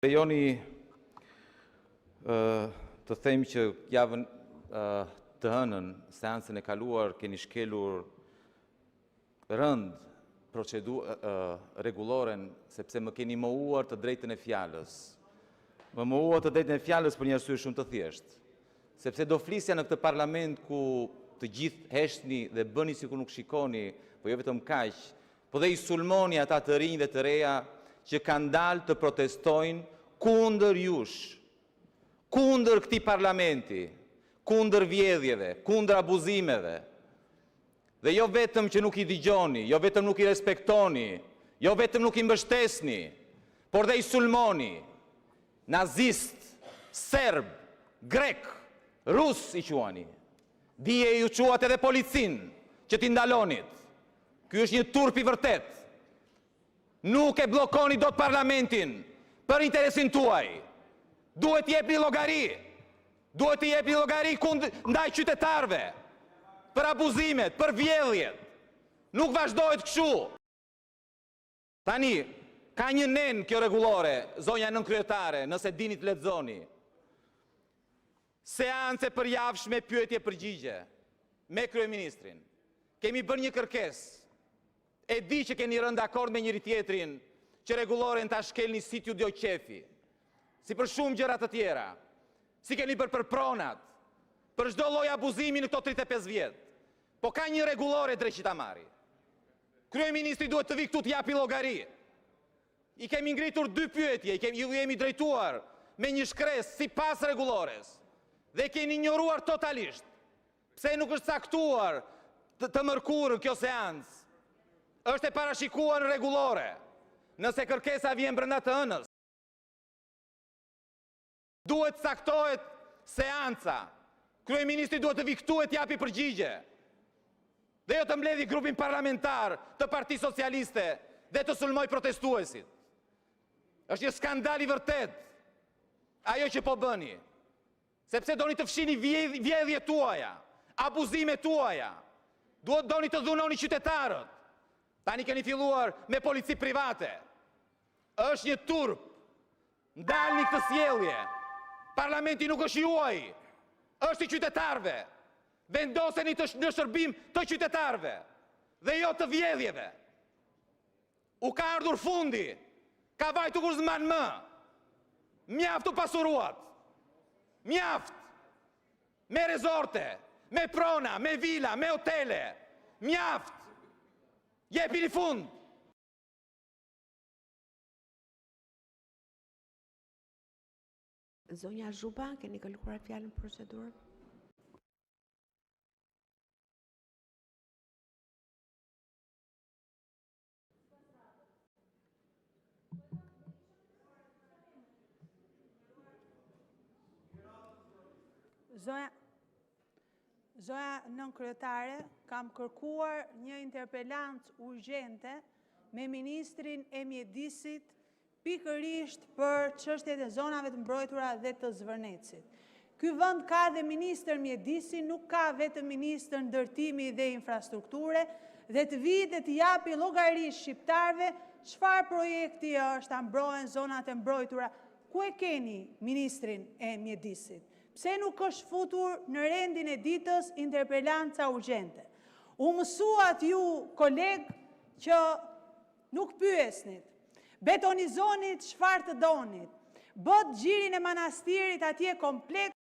Lejoni të them që javën, të hënën, në seancën e kaluar, keni shkelur rëndë Rregulloren, sepse më keni mohuar të drejtën e fjalës. Ma mohuat të drejtën e fjalës për një arsye shumë të thjeshtë: sepse do të flisja në këtë Parlament, ku të gjithë heshtni dhe bëni sikur nuk shikoni, por jo vetëm kaq, por edhe i sulmoni ata të rinj dhe të reja që kanë dalë të protestojnë kundër jush, kundër këtij Parlamenti, kundër vjedhjeve, kundër abuzimeve. Dhe jo vetëm që nuk i dëgjoni, jo vetëm nuk i respektoni, jo vetëm nuk i mbështesni, por edhe i sulmoni. Nazistë, serbë, grekë, rusë i quani. Dje ju çuat edhe policinë që t'i ndalonit. Ky është një turp i vërtetë! Nuk e bllokoni dot Parlamentin për interesin tuaj! Duhet të jepni llogari! Duhet të jepni llogari ndaj qytetarëve për abuzimet, për vjedhjet! Nuk vazhdohet kështu! Tani, ka një nen kjo Rregullore, zonja nënkryetare, nëse dini të lexoni: seancë e përjavshme pyetje-përgjigje me Kryeministrin. Kemi bërë një kërkesë. E di që keni rënë dakord me njëri-tjetrin që Rregulloren ta shkelni si t'ju dojë qejfi, si për shumë gjëra të tjera, siç keni bërë për pronat, për çdolloj abuzimi në këta 35 vjet. Por ka një Rregullore, dreqi ta marrë! Kryeministri duhet të vijë këtu të japë llogari. I kemi ngritur dy pyetje, ju jemi drejtuar me një shkresë, sipas Rregullores, dhe e keni injoruar totalisht. Pse nuk është caktuar të mërkurën kjo seancë? Është e parashikuar në Rregullore. Nëse kërkesa vjen brenda të hënës, duhet të caktohet seanca. Kryeministri duhet të vijë këtu e të japë përgjigje, dhe jo të mbledhë Grupin Parlamentar të Partisë Socialiste dhe të sulmojë protestuesit. Është një skandal i vërtetë ajo që po bëni, sepse doni të fshihni vjedhjet tuaja, abuzimet tuaja, doni të dhunoni qytetarët. Tani keni filluar me polici private. Është një turp! Ndaleni këtë sjellje! Parlamenti nuk është juaji, është i qytetarëve. Vendoseni në shërbim të qytetarëve dhe jo të vjedhjeve! U ka ardhur fundi! Ka vajtur ku s'mban më! Mjaft u pasuruat! Mjaft! Me resorte, me prona, me vila, me hotele! Mjaft! Jepini fund! Zonja Zhupa, keni kërkuar fjalën për procedurë. Zonja nënkryetare, kam kërkuar një interpelancë urgjente me ministrin e Mjedisit, pikërisht për çështjet e zonave të mbrojtura dhe të Zvërnecit. Ky vend ka edhe ministër Mjedisi, nuk ka vetëm ministër Ndërtimi dhe Infrastrukture, dhe të vijë dhe t'u japë llogari shqiptarëve se çfarë projekti është, a mbrohen zonat e mbrojtura. Ku e keni ministrin e Mjedisit? Pse nuk është futur në rendin e ditës interpelanca urgjente? U mësuat ju, kolegë, që nuk pyesnit, betonizonit çfarë të donit, bëtë Gjirin e Manastirit atje kompleks,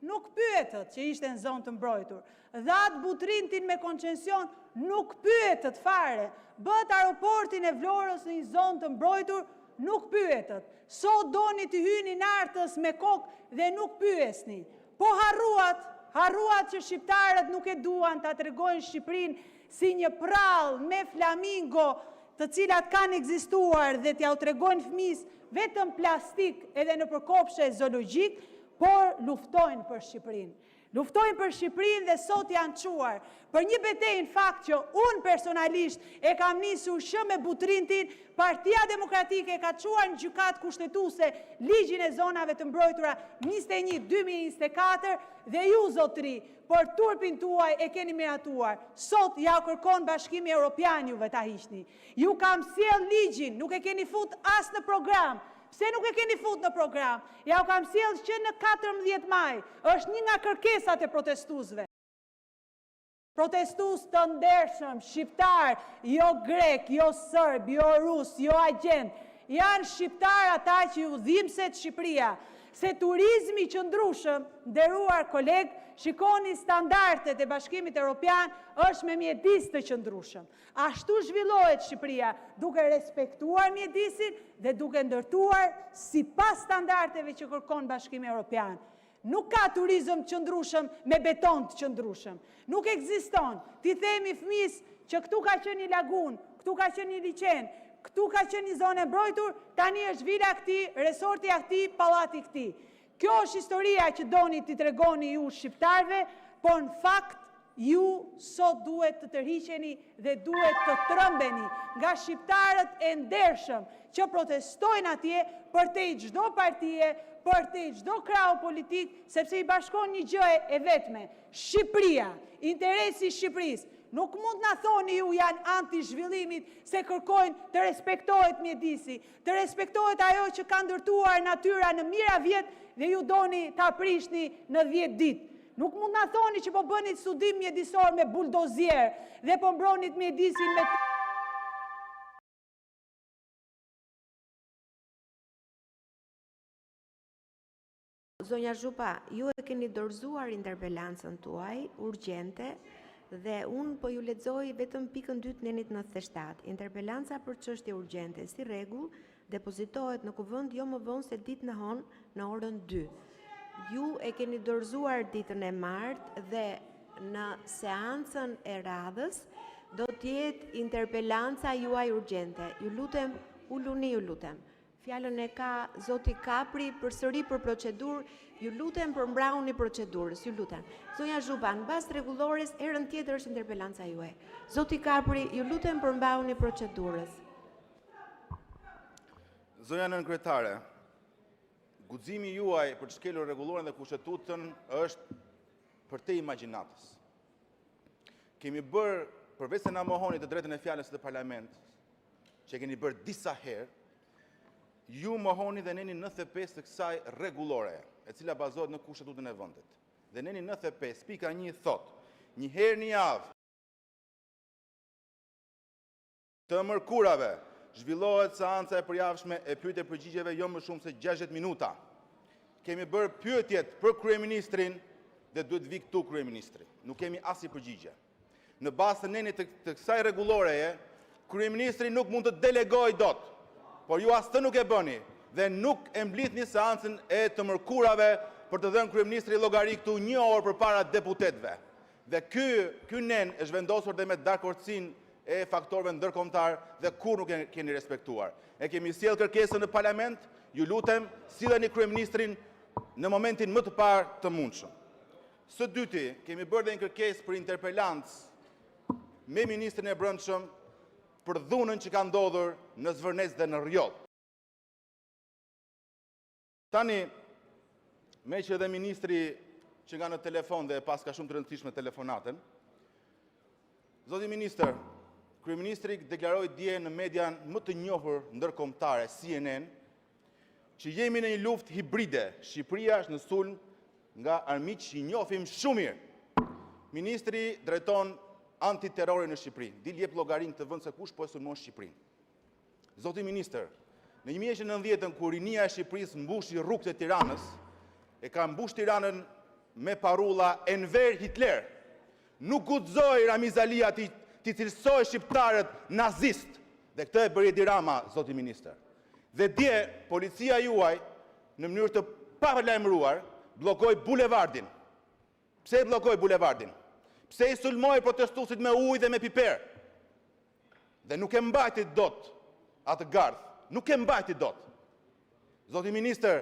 nuk pyetët që ishte në zonë të mbrojtur; dhatë Butrintin me koncesion, nuk pyetët fare; bëtë aeroportin e Vlorës në një zonë të mbrojtur, nuk pyetët. Sot doni t'i hyni Nartës me kokë dhe nuk pyesni. Po harruat, harruat që shqiptarët nuk e duan ta tregojnë Shqipërinë si një përrallë me flamingo, të cilat kanë ekzistuar, dhe t'jua tregojnë fëmijës vetëm plastik dhe nëpër kopshte zoologjike, por luftojnë për Shqipërinë. Luftojnë për Shqipërinë dhe sot janë çuar për një betejë, në fakt, që unë personalisht e kam nisur që me Butrintin. Partia Demokratike e ka çuar në Gjykatën Kushtetuese ligjin e zonave të mbrojtura më 21.2.2024 dhe ju, zotëri, për turpin tuaj, e keni miratuar. Sot jua kërkon Bashkimi Evropian juve ta hiqni. Ju kam sjellë ligjin, nuk e keni futur as në program. Pse nuk e keni futur në program? Jua kam sjellë që më 14 maj, është një nga kërkesat e protestuesve. Protestues të ndershëm, shqiptarë, jo grekë, jo serbë, jo rusë, jo agjentë, janë shqiptarë ata të cilëve u dhimbset Shqipëria, se turizmi i qëndrueshëm, të nderuar kolegë, shikoni standardet e Bashkimit Evropian, është me mjedis të qëndrueshëm. Ashtu zhvillohet Shqipëria, duke respektuar mjedisin dhe duke ndërtuar sipas standardeve që kërkon Bashkimi Evropian. Nuk ka turizëm të qëndrueshëm me beton të qëndrueshëm. Nuk ekziston. T'i themi fëmijës që këtu ka qenë një lagunë, këtu ka qenë një liqen, këtu ka qenë një zonë e mbrojtur, tani është vila e këtij, resorti i atij, pallati i këtij. Kjo është historia që doni t'u tregoni ju shqiptarëve, por, në fakt, ju sot duhet të tërhiqeni dhe duhet të trembeni nga shqiptarët e ndershëm që protestojnë atje, përtej çdo partie, përtej çdo krahu politik, sepse i bashkon një gjë e vetme: Shqipëria, interesi i Shqipërisë. Nuk mund të na thoni ju që janë anti zhvillimit, se kërkojnë të respektohet mjedisi, të respektohet ajo që ka ndërtuar natyra në mijëra vjet dhe ju doni ta prishni në 10 ditë. Nuk mund të na thoni që po bëni studim mjedisor me buldozerë dhe po mbroni mjedisin me... Zonja Zhupa, ju e keni dorëzuar interpelancën tuaj urgjente dhe unë po ju lexoj vetëm pikën 2 të nenit 97. Interpelanca për çështje urgjente, si rregull, depozitohet në Kuvend jo më vonë se ditën e hënë në orën 2. Ju e keni dorëzuar ditën e martë dhe në seancën e radhës do të jetë interpelanca juaj urgjente. Ju lutem, uluni! Fjalën e ka zoti Kapri, përsëri për procedurë. Ju lutem, përmbahuni procedurës! Ju lutem! Zonja Zhupa, në bazë të Rregullores, herën tjetër është interpelanca juaj. Zoti Kapri, ju lutem, përmbahuni procedurës! Zonja nënkryetare, guximi juaj për të shkelur Rregulloren dhe Kushtetutën është përtej imagjinatës. Kemi bërë, përveçse na mohoni të drejtën e fjalës në Parlament, që e keni bërë disa herë, ju mohoni edhe nenin 95 të kësaj Rregulloreje, e cila bazohet në Kushtetutën e vendit. Dhe neni 95, pika 1, thotë: Një herë në javë, të mërkurave, zhvillohet seanca e përjavshme e pyetje-përgjigjeve jo më shumë se 60 minuta. Kemi bërë pyetjet për Kryeministrin dhe duhet të vijë këtu Kryeministri. Nuk kemi asnjë përgjigje. Në bazë të nenit të kësaj Rregulloreje, Kryeministri nuk mund të delegojë dot, por ju as këtë nuk e bëni dhe nuk e mblidhni seancën e të mërkurave për të dhënë Kryeministri llogari këtu një orë përpara deputetëve. Dhe ky nen është vendosur edhe me dakordësinë e faktorëve ndërkombëtarë dhe kurrë nuk e keni respektuar. E kemi sjellë kërkesën në Parlament, ju lutem, silleni Kryeministrin në momentin më të parë të mundshëm! Së dyti, kemi bërë edhe një kërkesë për interpelancë me ministrin e Brendshëm për dhunën që ka ndodhur në Zvërnec dhe në Rrjoll. Tani, meqë edhe ministri qenka në telefon dhe e paska shumë të rëndësishme telefonatën, zoti ministër, Kryeministri deklaroi dje në median më të njohur ndërkombëtare, CNN, që jemi në një luftë hibride, Shqipëria është në sulm nga armiq që i njohim shumë mirë. Ministri drejton antiterrorin në Shqipëri, dil jep llogari në këtë vend se kush po e sulmon Shqipërinë. Zoti ministër, në 1990-ën, kur rinia e Shqipërisë mbushi rrugët e Tiranës, e ka mbushur Tiranën me parulla “Enver Hitler”. Nuk guxoi Ramiz Alia t'i cilësojë shqiptarët nazistë dhe këtë e bëri Edi Rama, zoti ministër. Dhe dje policia juaj, në mënyrë të paralajmëruar, bllokoi bulevardin. Pse e bllokoi bulevardin? Pse i sulmoi protestuesit me ujë dhe me piper? Dhe nuk e mbajti dot atë gardh, nuk e mbajti dot. Zoti ministër,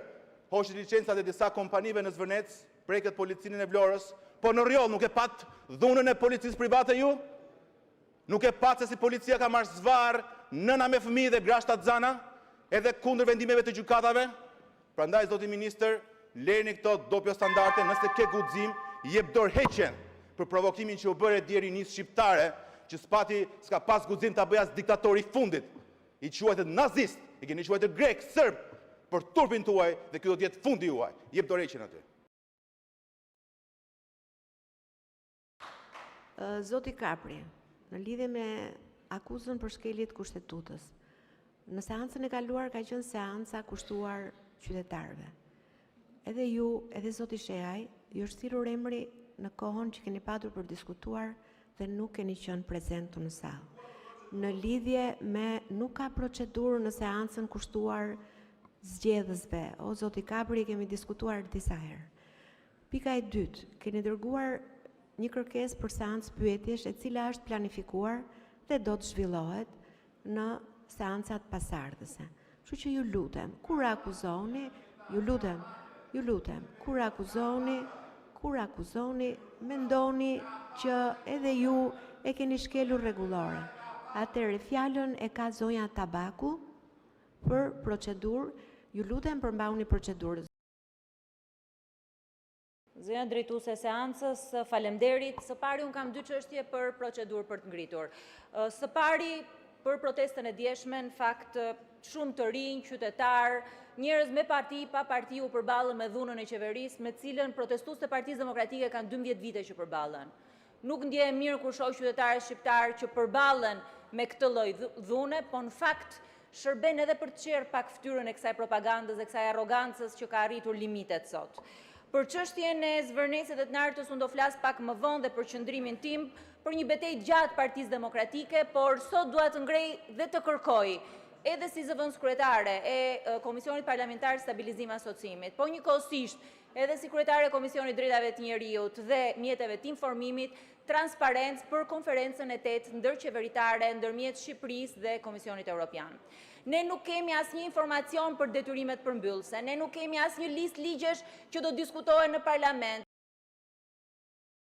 hoqët licencat e disa kompanive në Zvërnec. Prekët policinë e Vlorës, po në Rrjoll nuk e patë dhunën e policisë private ju? Nuk e patë se si policia ka marrë zvarrë nëna me fëmijë dhe gra shtatzëna, edhe kundër vendimeve të gjykatave? Prandaj, zoti ministër, lërini këto doppio standarde, nëse ke guxim, jep dorëheqjen për provokimin që u bëre dje rinisë shqiptare, që s'ka pasur guxim ta bëjë as diktatori i fundit. I quajtët nazistë, i keni quajtur grekë, serbë, për turpin tuaj dhe ky do të jetë fundi juaj. Jep dorëheqjen aty! Zoti Kapri, në lidhje me akuzën për shkelje të Kushtetutës, në seancën e kaluar ka qenë seanca kushtuar qytetarëve. Edhe ju, edhe zoti Shehaj, ju është thirrur emri në kohën që keni patur për të diskutuar dhe nuk keni qenë prezent këtu në sallë. Në lidhje me nuk ka procedurë në seancën kushtuar zgjedhësve. O zoti Kapri, e kemi diskutuar disa herë. Pika e dytë, keni dërguar një kërkesë për seancë pyetjesh, e cila është planifikuar dhe do të zhvillohet në seancat pasardhëse. Kështu që ju lutem, kur akuzoni, ju lutem, ju lutem, kur akuzoni, kur akuzoni, mendoni që edhe ju e keni shkelur rregulloren. Atëherë, fjalën e ka zonja Tabaku për procedurë. Ju lutem, përmbahuni procedurës. Zonja drejtuese e seancës, faleminderit. Së pari unë kam dy çështje për procedurë për të ngritur. Së pari, për protestën e djeshme, në fakt shumë të rinj, qytetarë, njerëz me parti, pa parti u përballën me dhunën e qeverisë, me të cilën protestuesit e Partisë Demokratike kanë 12 vite që përballen. Nuk ndjehem mirë kur shoh qytetarët shqiptarë që përballen me këtë lloj dhune, po në fakt shërben edhe për të çjerrë pak fytyrën e kësaj propagandës dhe kësaj arrogancës që ka arritur limitet sot. Për çështjen e Zvërnecit dhe të Nartës unë do flas pak më vonë dhe për qëndrimin tim, për një betejë të gjatë Partisë Demokratike, por sot dua të ngrej dhe të kërkoj edhe si zëvendëskryetare e Komisionit Parlamentar të Stabilizim Asociimit, po njëkohësisht edhe si kryetare e Komisionit të Drejtave të Njeriut dhe Mjeteve të Informimit, transparencë për konferencën e 8 ndërqeveritare ndërmjet Shqipërisë dhe Komisionit Europian. Ne nuk kemi asnjë informacion për detyrimet përmbyllëse, ne nuk kemi asnjë listë ligjesh që do diskutohen në parlament.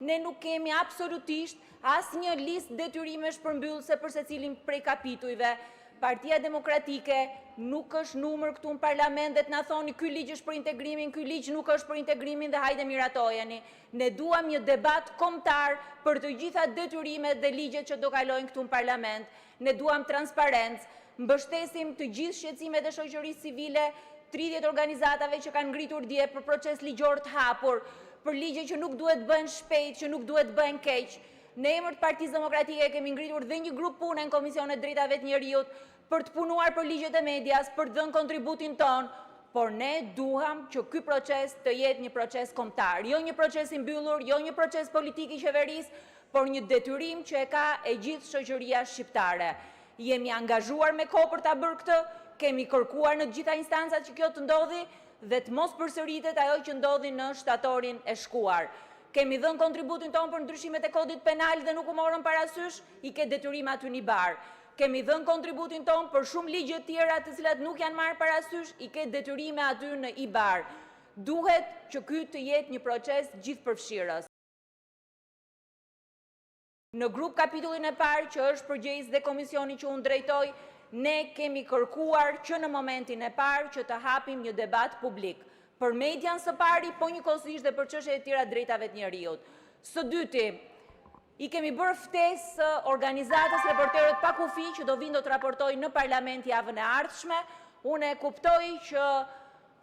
Ne nuk kemi absolutisht asnjë listë detyrimesh përmbyllëse për secilin prej kapitujve. Partia Demokratike nuk është numër këtu në parlament dhe të na thoni ky ligj është për integrimin, ky ligj nuk është për integrimin dhe hajde miratojeni. Ne duam një debat kombëtar për të gjitha detyrimet dhe ligjet që do kalojnë këtu në parlament. Ne duam transparencë, mbështesim të gjithë shqetësimet e shoqërisë civile, 30 organizatave që kanë ngritur dje për proces ligjor të hapur, për ligje që nuk duhet të bëhen shpejt, që nuk duhet të bëhen keq. Në emër të Partisë Demokratike kemi ngritur dhe një grup pune në Komisionin e Drejtave të Njeriut për të punuar për ligjet e medias, për të dhënë kontributin tonë, por ne duam që ky proces të jetë një proces kombëtar, jo një proces i mbyllur, jo një proces politik i qeverisë, por një detyrim që e ka e gjithë shoqëria shqiptare. Jemi angazhuar me kohë për ta bërë këtë, kemi kërkuar në të gjitha instancat që kjo të ndodhi dhe të mos përsëritet ajo që ndodhi në shtatorin e shkuar. Kemi dhënë kontributin tonë për ndryshimet e kodit penal dhe nuk u morën parasysh, i ke detyrim aty në IBAR. Kemi dhënë kontributin tonë për shumë ligje të tjera të cilat nuk janë marrë parasysh, i ke detyrime aty në IBAR. Duhet që ky të jetë një proces gjithëpërfshirës. Në grup kapitullin e parë, që është përgjegjës dhe komisioni që unë drejtoj, ne kemi kërkuar që në momentin e parë që të hapim një debat publik. Për median së pari, po njëkohësisht dhe për çështjet e tjera të drejtave të njeriut. Së dyti, i kemi bërë ftesë organizatës Reporterët pa Kufi që do vinë do të raportojnë në parlament javën e ardhshme. Unë e kuptoj që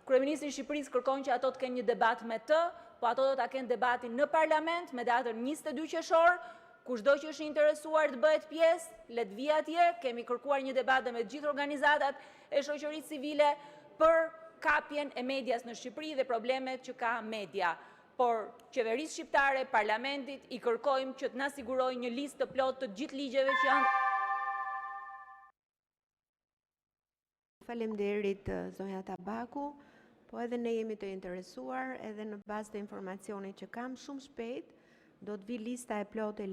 Kryeministri i Shqipërisë kërkon që ato të kenë një debat me të, po ato do ta kenë debatin në parlament me datën 22 qershor. Kushdo që është i interesuar të bëhet pjesë, le të vijë atje. Kemi kërkuar një debat dhe me të gjithë organizatat e shoqërisë civile për kapjen e medias në Shqipëri dhe problemet që ka media. Por qeverisë shqiptare, parlamentit, i kërkojmë që të na sigurojë një listë të plotë të gjithë ligjeve që janë Faleminderit, zonja Tabaku. Po edhe ne jemi të interesuar, edhe në bazë të informacionit që kam, shumë shpejt do të vi lista e plotë e.